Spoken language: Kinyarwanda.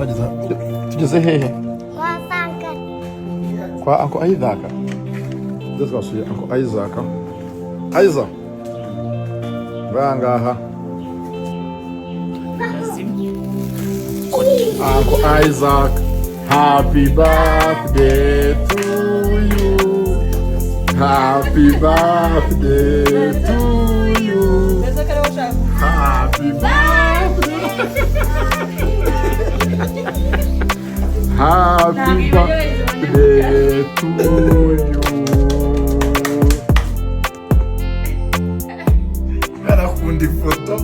Bageze, tugeze hehe? Kwa Sankara. Kwa Uncle Isaac. Ndetse twasuye Uncle Isaac. Isaac bangaha. Uncle Isaac, happy birthday to you, happy birthday to you, happy birthday, happy birthday to you. Arakunda ifoto.